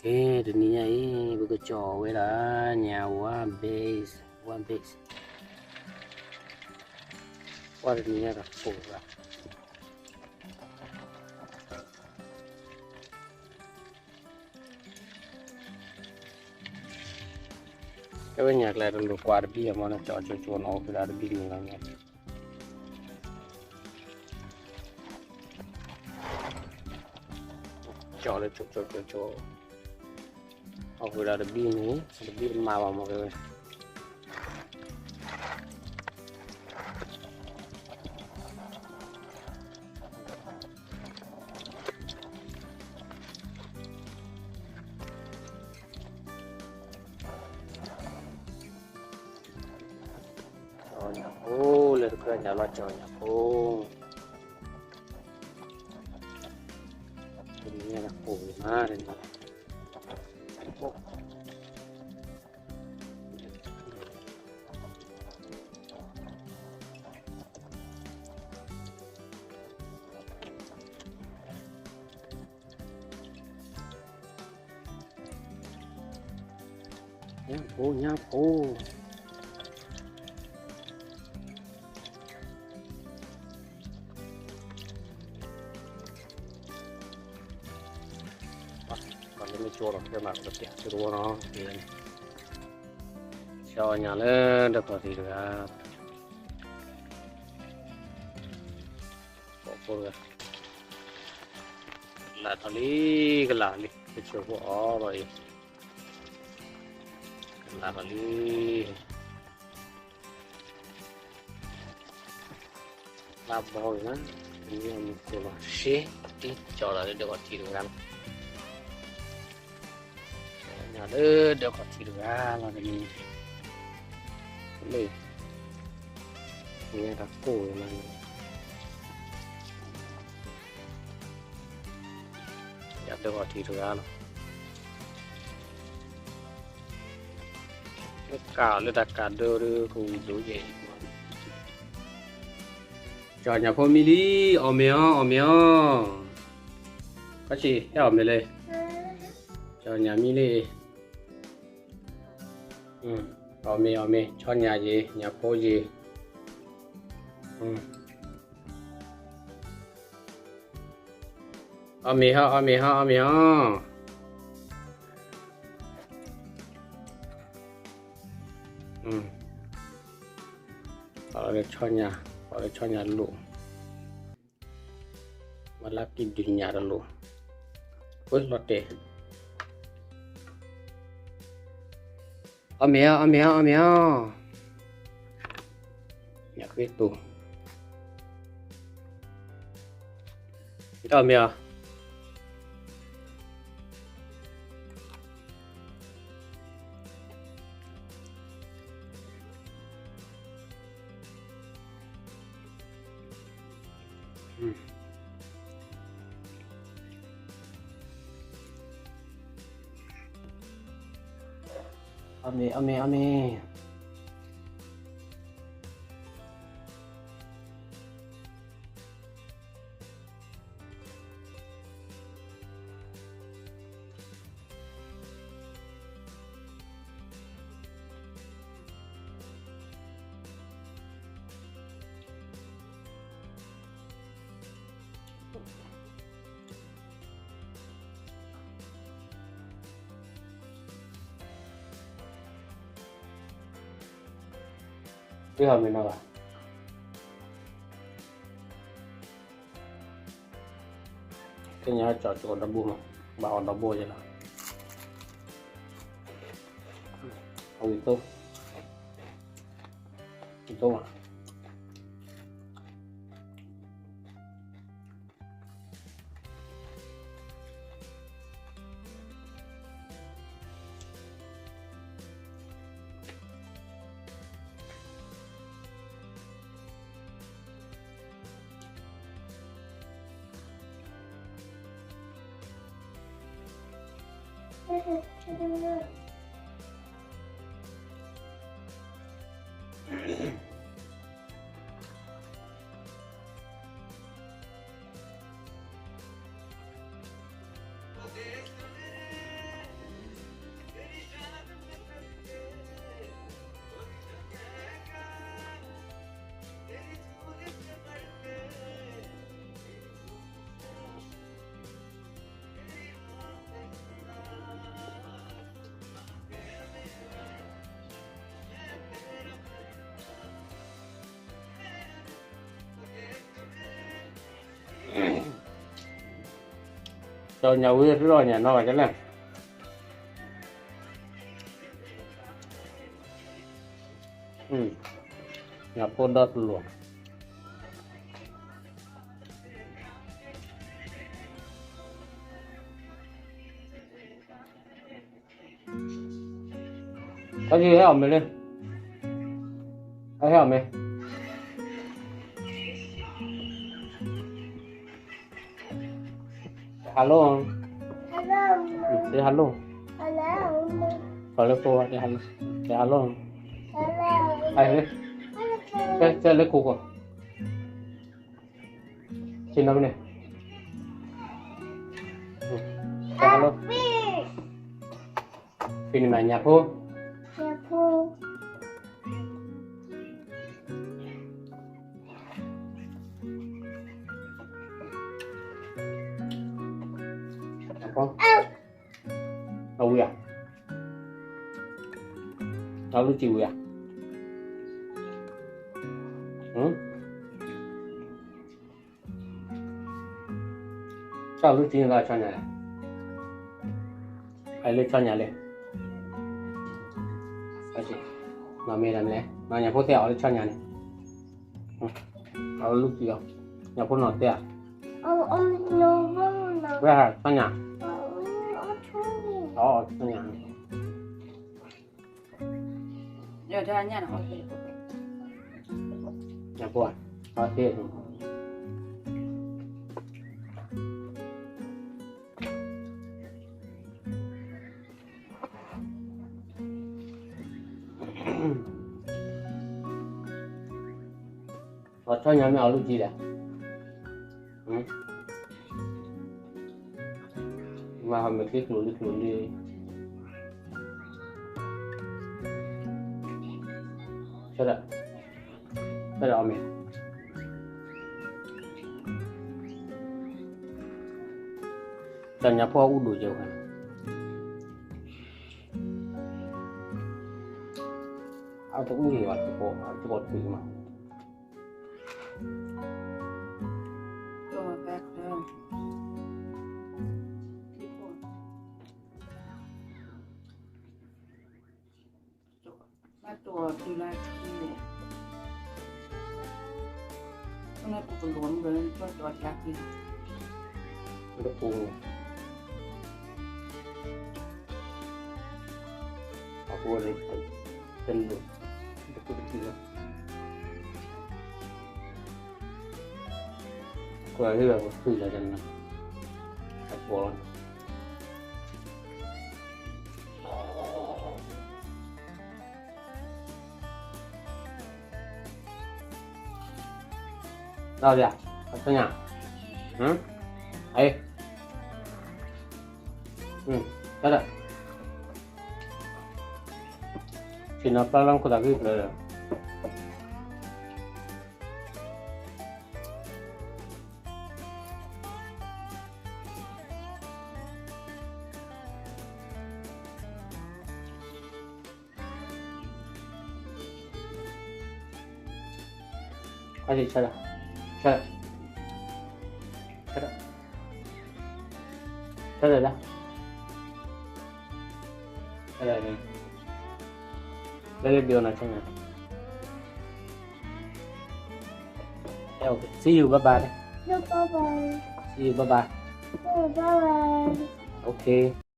ကဲ, တနံၤညါအံၤ ပကကၠီၣ်ဝဲဒၣ် ညၣ်ဝါ base, ဝါ base, ပှၤတနံၤညါတၢ်ကိၢ်ဘၣ်, ကဲဝဲညၣ်ကျဲ တလိၣ်ကွၢ်တဘံၣ်အမ့ၢ်နီၤ, ကၠီၣ်ကၠိကၠိနီၤ, အိၣ်ဖဲဒၣ်တဘံၣ်န့ၣ်လီၤ. ကၠီၣ်လၢကၠိကၠိကၠိကၠိ, အိၣ်ဖဲဒၣ်တဘံၣ်န့ၣ် တဘံၣ်တမးဘၣ်မ့ၢ်ကဲဝဲ ကၠီၣ်ညၣ်ဖိ, လၢတကြၢးညၣ်လီၤကၠီၣ်ညၣ်ဖိ, တနံၤညါတၢ်ကိၢ်မး, တနံၤညါ ညၣ်ဖိ ညၣ်ဖိ, ပှၤလၢမ့ၢ်ကၠီလီၤ ကဲမး ပကပျးဆူတဝီနီၤ, ကဲ, ကၠီၣ်ညၣ်လၢဒၢးခီၣ်ထံးတဂၤ, ကိးဖိတဂၤ, ကလးထီၣ်လံ, ကလးလံ, ကဆိးဖိအီၤလီၤအံၤ, ကလးထီၣ်လံ, လါဘီဂ့ၤလီၤ, တနံၤအံၤမုၢ်ကိၢ်လီၤရှဲ, တံၢ်ကၠီၣ်လီၤလၢဒၢးခီၣ်ထံးတဂၤလီၤ, ကၠီၣ်ညၣ်လၢဒၢးခီၣ်ထံးတဂၤလီၤ, တနံၤအံၤ, လၢ, တနံၤအံၤတၢ်ကိၢ်ဂ့ၤလီၤ, ညၣ်ဒၢးခီၣ်ထံးတဂၤလီၤ, လၢကးလၢတၢ်ကးဒၢဒုး ကဝံၤဒိၣ်ယဲၢ်အံၤ, ကၠီၣ်ညၣ်ဖိမံလံ, အီၣ်မ့ၤအီၤ အီၣ်မ့ၤအီၤ, ခီဆံး ဟဲအီၣ်မ့ၤလၢ, ကၠီၣ်ညၣ်မံလံ, အီၣ်မ့ၤ အီၣ်မ့ၤ ဆီညၣ်ယ့ၤ ညၣ်ဖိယ့ၤ, အီၣ်မ့ၤဟီ အီၣ်မ့ၤဟီ အီၣ်မ့ၤဟီ, ပှၤလၢဆီညၣ်, ပှၤလၢဆီညၣ်လိၣ်, မၤလၢကံၣ်ဒုးညၣ်တလိၣ်, အၢ လီၤတဲာ်, အီၣ်မ့ၤဟီ အီၣ်မ့ၤဟီ အီၣ်မ့ၤဟီ, ညၣ်ဃ့တိၤ, အီၣ်မ့ၤအီၤ အီၣ်မ့ၤ အီၣ်မ့ၤ အီၣ်မ့ၤ. တ့ၢ်အီၣ်မ့ၤနီၤဘၣ်. သ့ၣ်ညါကၠီၣ်ကၠီၣ်ဒီဘိမး, ဘၣ်အီၣ်ဒီဘိယဲလီၤ. အဝံၤသိ, ဝံၤသိမး. ကၠီညၣ်ဝံၤသ့ၣ်ညၣ်နီၢ်ဂၤကလဲၣ်, ညၣ်ဖိဒီတလိၤ, တၢ်ကဟဲအီၤမ့ၢ်လၢ, တၢ်ဟဲအီၤမ့ၢ် hello, hello, hello, ကိးလၢဖိဝဲ hello, hello, လၢ, ကဲလၢခိၣ်ကိး, ဆ့ၣ်နီၤမ့ၢ်န့ၣ်, hello, ဖဲန့ၣ်မးညၣ်ဖိ, ညၣ်ဖိ အဝံၤဧါ, အလူၢ်စံဝံၤဧါ, တၢ်လူၢ်စံန့ၣ်လီၤဆီညၣ်လဲၣ်, အလၢဆီညၣ်လဲၣ်, နီၢ်မ့ၢ်တၢ်မလဲၣ်, နီၢ်ညၣ်ဖိတဲအီၤလၢဆီညၣ်န့ၣ်, အလူၢ်စံအီၤ, ညၣ်ဖိနီၢ်တဲဧါ, ဝဲဆီညၣ်, အီၤဆီညၣ် ညၣ်ဖိအီၤသ့, အီၤဆီညၣ်မ့ၢ်အီၤလူၢ်စံလဲၣ်, မ့ၢ်ဟီမ့ၢ်က့ၤကျိၤလံကျိၤလံ, ဆၢဒၣ်, ဆၢဒၣ်အီၤမ့ၢ် တၢ်ညၣ်ဖိအူဒိၣ်ကဲဝဲ, အတအူန့ၣ်ဘၣ် တကိးတပံးမး, ဘၣ်တိၢ်တုၤလၢခံန့ၣ်, ပကလိၤမုၢ်လၢကၠီၣ်ကၠီၣ်တၢ်က့ၤ, တပူၤန့ၣ်, အပူၤန့ၣ်, တလိၤ, တပူၤတပူၤလီၤ, ကွၢ်ဟ့ၣ်လီၤပဃုလီၤတၢ်န့ၣ်, အပူၤလီၤ ဒီးယၤ, အဆညါ, အ့, တၢ်ဒီး, ဆ့ၣ်နီၤပျၢ်လီၤခိၣ်သးဂံၢ်ဖျၢၣ်ဒီး အဆၢ, ဆၢ, ဆၢ, ဆၢ, လၢလၢဒိးနၤဆၢညါ, okay, see you, bye bye, bye bye, see you, bye bye, bye bye, okay.